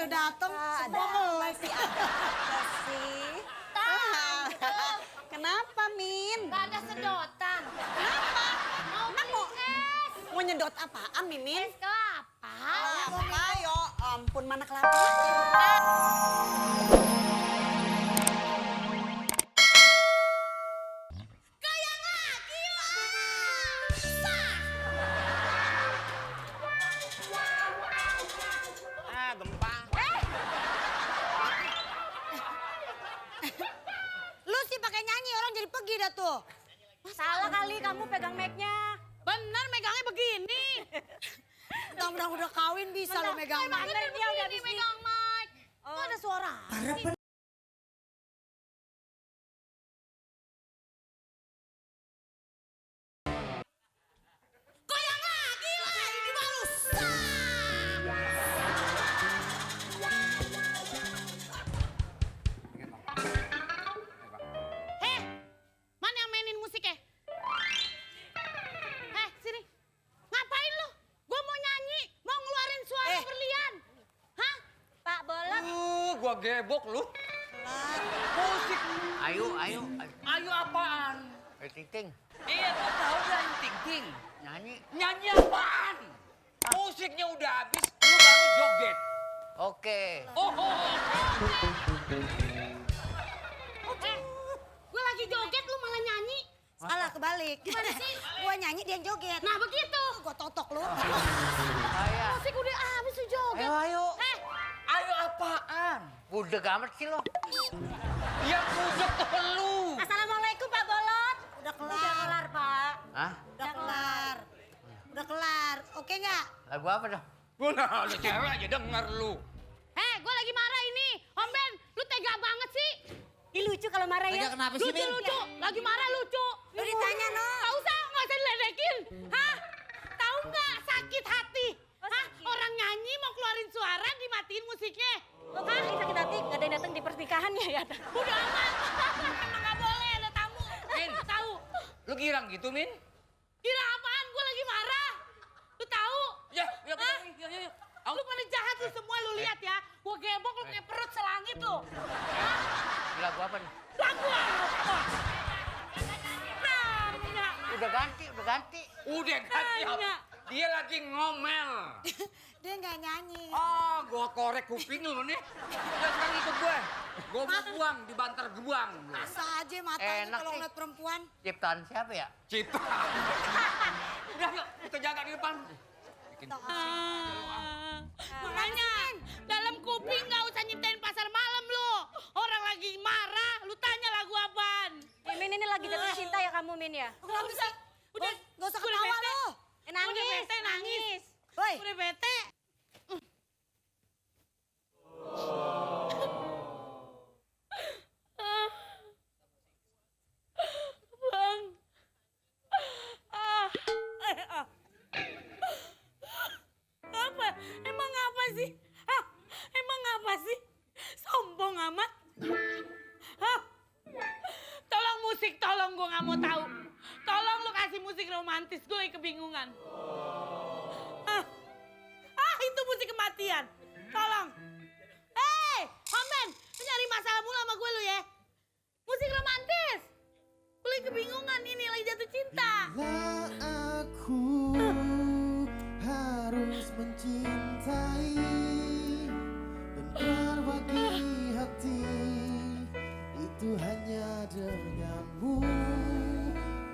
udah dateng, semua masih ada sih. Kenapa, Min? Gak ada sedotan. Kenapa? Mau es. Mau nyedot apaan, Mimin? Es kelapa. Kelapa, yo ampun, mana kelapa? Kayak lagi lah. Gempa. Lu sih pakai nyanyi, orang jadi pergi dah tuh. Salah kali kamu pegang mic-nya. Bener megangnya begini. Mentang-mentang udah kawin bisa lo megang mic. Bener dia udah bisa megang mic. Kok ada suara? Goyang lagi lah, ini baru Heh, mana yang mainin musiknya? Sini. Ngapain lu? Gua mau nyanyi, mau ngeluarin suara berlian. Hah? Pak Bolot. Gua gebok lu. Musik. Ayo. Ayo apaan? Ting. Iya, gua tahu dah yang ting-ting. Nyanyi. Nyanyi apaan? Musiknya udah habis, lu baru joget. Oke. Oh. Gue lagi joget, lu malah nyanyi. Salah kebalik. Gimana sih? Gua nyanyi dia joget. Nah begitu. Gua totok lu. Ayo. Musik udah habis lu joget. Ayo. Ayo apaan? Budeg amat sih lo. Yang budek tuh lu. Assalamualaikum Pak Bolot. Udah kelar. Pak. Hah? Udah kelar. Udah kelar. Oke nggak? Lagu apa dong? Gua nah, lu cewek aja denger lu. Gue lagi marah ini. Om Ben, lu tega banget sih. Ih lucu kalau marah ya. Tega kenapa sih, Min? Lucu. Lagi marah lucu. Lu ditanya, no. Gak usah diledekin. Hah? Tahu nggak sakit hati? Hah? Orang nyanyi mau keluarin suara dimatiin musiknya. Hah? Sakit hati nggak ada yang datang di pernikahan ya? Udah amat. Emang nggak boleh ada tamu. Min. Tahu? Lu girang gitu, Min? Kira apaan? Gue lagi marah. Lu tahu? Ya. Hah? Lu pada jahat lu semua, lu lihat ya. Gua gebok lu kayak perut selangit lu. Hah? Lagu apa nih? Lagu apa? Nanya. Udah ganti. Udah ganti apa? Nanya. Dia lagi ngomel. Dia nggak nyanyi. Gua korek kuping lu nih. Udah sekarang ikut gue. Gua mau buang di bantar gebuang. Masa aja matanya Enak kalau sih. ngeliat perempuan. Ciptaan siapa ya? Cipta. Udah yuk, kita jaga di depan. Bikin Makanya dalam kuping nggak usah nyiptain pasar malam lu. Orang lagi marah, lu tanya lagu apaan? Min ini lagi jatuh cinta ya kamu Min ya? Kenapa sih? Udah, Nggak usah udah ketawa bete. lo. Udah bete nangis. Woi, Udah bete. Bang. Apa? Emang apa sih? Emang apa sih? Sombong amat. Tolong musik, tolong gue nggak mau tahu. Tolong lu kasih musik romantis, gue lagi kebingungan. Itu musik kematian. Tolong. Hei, Homen, lu nyari masalah mulu sama gue lu ya. Musik romantis. Gue lagi kebingungan ini, lagi jatuh cinta. Bila aku harus mencintai dan berbagi hati itu hanya denganmu.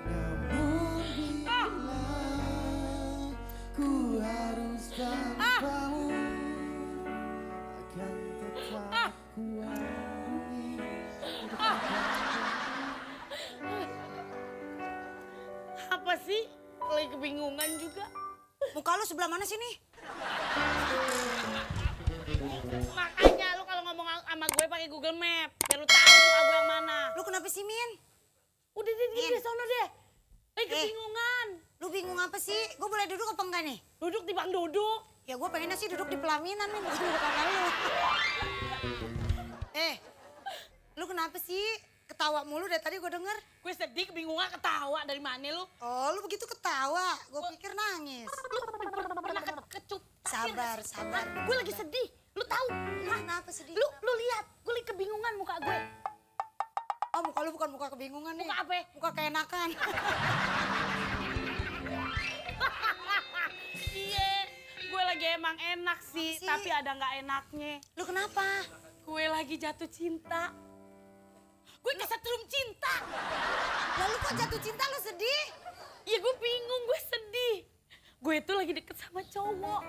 Namun bila ku harus tanpamu akan tetap kuarungi Apa sih? Lagi kebingungan juga. muka lu sebelah mana sih nih? Makanya lu kalau ngomong sama gue pakai Google Map, biar lu tahu muka gue yang mana. Lu kenapa sih, Min? Udah di sono deh. Lagi kebingungan. Lu bingung apa sih? Gue boleh duduk apa enggak nih? Duduk di bang duduk. Ya gue pengennya sih duduk di pelaminan, Min. Bukan duduk sama lu. Lu kenapa sih? Ketawa mulu dari tadi gue denger. Gue sedih, kebingungan, ketawa. Dari mana lu? Oh, lu begitu ketawa. Gue pikir nangis. Pernah kecup. Sabar. Gue lagi sedih. Lu tahu? kebingungan nih. Muka apa? Muka keenakan. Iya, gue lagi emang enak sih, Apa sih? tapi ada nggak enaknya. Lu kenapa? Gue lagi jatuh cinta. Gue kesetrum cinta. Lalu kok jatuh cinta lu sedih? Ya gue bingung, gue sedih. Gue tuh lagi deket sama cowok.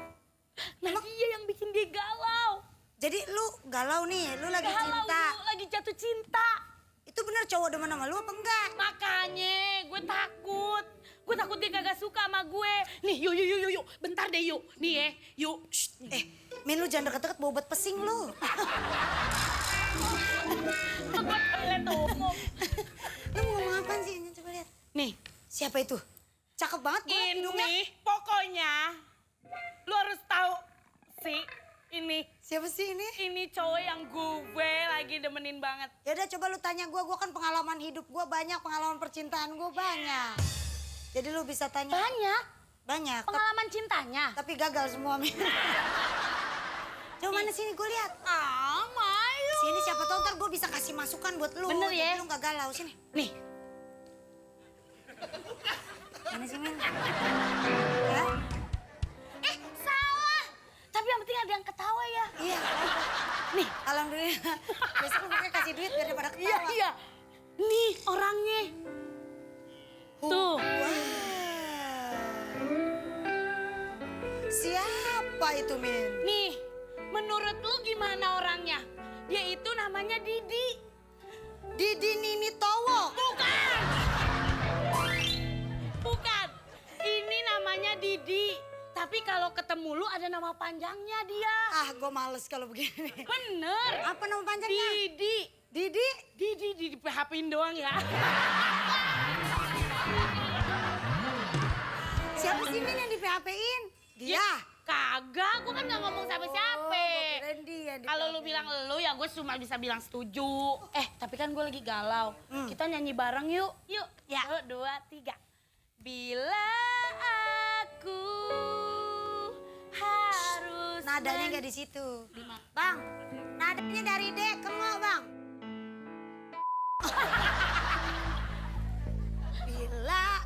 Nah dia yang bikin dia galau. Jadi lu galau nih, lu lagi Galau cinta. lu, lagi jatuh cinta. Itu bener cowok demen sama lu apa enggak? Makanya gue takut. Gue takut dia kagak suka sama gue. Nih yuk. Bentar deh yuk. Nih ya, yuk. Shh. Min lu jangan deket-deket bau obat pesing lu. Gue toilet umum. Lu mau ngomong apaan sih? Coba lihat. Nih, Siapa itu? Cakep banget gue hidungnya. ini pokoknya lu harus tahu sih ini. Siapa sih ini? Ini cowok yang gue lagi demenin banget. Ya udah coba lu tanya gue kan pengalaman hidup gue banyak, pengalaman percintaan gue banyak. Jadi lu bisa tanya. Banyak Banyak. pengalaman cintanya. Tapi gagal semua, Min. Coba mana sini gue lihat. Mayu. Sini siapa tahu ntar gue bisa kasih masukan buat lu. Bener Jadi ya? lu gak galau. Sini. Nih, Mana sih, Min? Ya? salah. Tapi yang penting ada yang ketawa ya. Iya. Nih, Alhamdulillah. Besok lu pokoknya kasih duit biar daripada ketawa. iya. Nih orangnya. Tuh. Wah. Siapa itu, Min? Nih, menurut lu gimana orangnya? Dia itu namanya Didi. Didi Nini Towo. Bukan. Bukan. Ini namanya Didi. Tapi kalau ketemu lu ada nama panjangnya dia. Ah, gue males kalau begini. Bener. Apa nama panjangnya? Didi. Didi? Didi PHP-in doang ya. Siapa sih, Min, yang di PHP-in? Dia. Ya, kagak, gue kan gak ngomong sama siapa. gua kirain dia di Kalau lu PHP-in. bilang lu ya gue cuma bisa bilang setuju. Tapi kan gue lagi galau. Kita nyanyi bareng yuk. Yuk. Ya. 1, 2, 3. Bila aku harus Nadanya nggak di situ. Bang, nadanya dari D ke Ngo, Bang. Bila.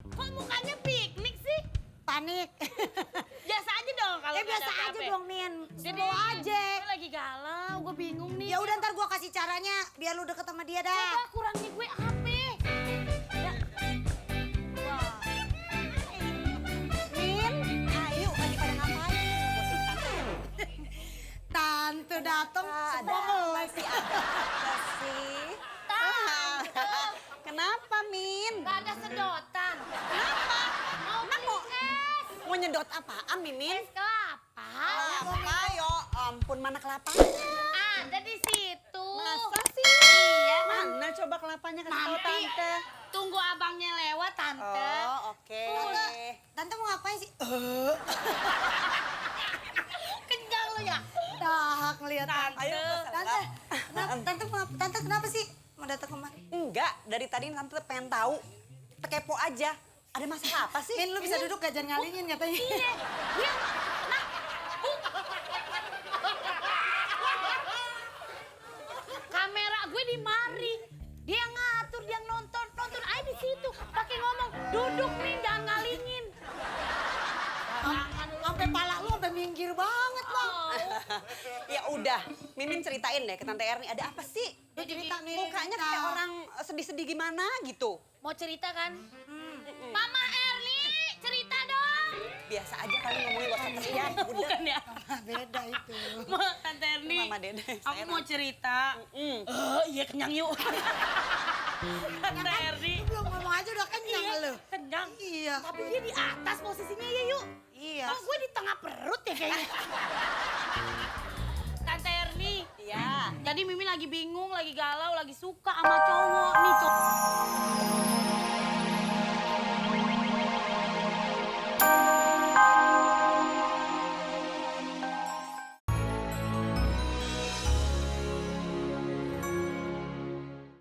Kok mukanya piknik sih? Panik. Biasa aja dong kalau Ya nggak biasa ada aja apa-apa. dong, Min. Jadi Slow aja. gue lagi galau, gue bingung nih. Ya udah ntar gua kasih caranya biar lu deket sama dia dah. Coba kurangnya gue apa? Ya. Wah. Min, ayo lagi pada ngapain? Gosip tante datang semua melek. sih? Tante, Kenapa, Min? gak ada sedotan. Kenapa? Mau es. Mau nyedot apaan, Mimin? Es kelapa. Ayo, ampun, mana kelapa? Ada di situ. Masa sih? Iya, Mana coba kelapanya kasih tahu Nanti Tante? tunggu abangnya lewat, Tante. Oh, oke. Tante mau ngapain sih? Kenyang lu ya? Dahak ngeliat Tante. Ayo, Tante, tante kenapa sih mau datang kemari? Enggak, dari tadi Tante pengen tahu. Kepo aja. Ada masalah apa sih? Min, lu bisa duduk gak jangan ngalingin katanya. Iya. Iya. Nah. Kamera gue di mari. Dia yang ngatur, dia yang nonton. Nonton aja di situ. Pakai ngomong, duduk nih, jangan ngalingin. Sampai pala lu sampai minggir banget, Bang. Ya udah, Mimin ceritain deh ke Tante Erni. Ada apa sih? Lu cerita nih. Mukanya kayak orang sedih-sedih gimana gitu. Mau cerita kan? Mama Erni, cerita dong. Biasa aja kali ngomongin gak usah teriak. Udah. Bukan ya? Beda itu. Ma, Tante Erni. Mama Dede, Aku saya mau cerita. Iya kenyang yuk. Tante Erni. Lu belum ngomong aja udah kenyang lu. Kenyang. Iya. Tapi dia di atas posisinya ya yuk. Iya. Kalau gue di tengah perut ya kayaknya. Tante Erni. Iya. Jadi Mimi lagi bingung, lagi galau, lagi suka sama cowok. Nih cowok.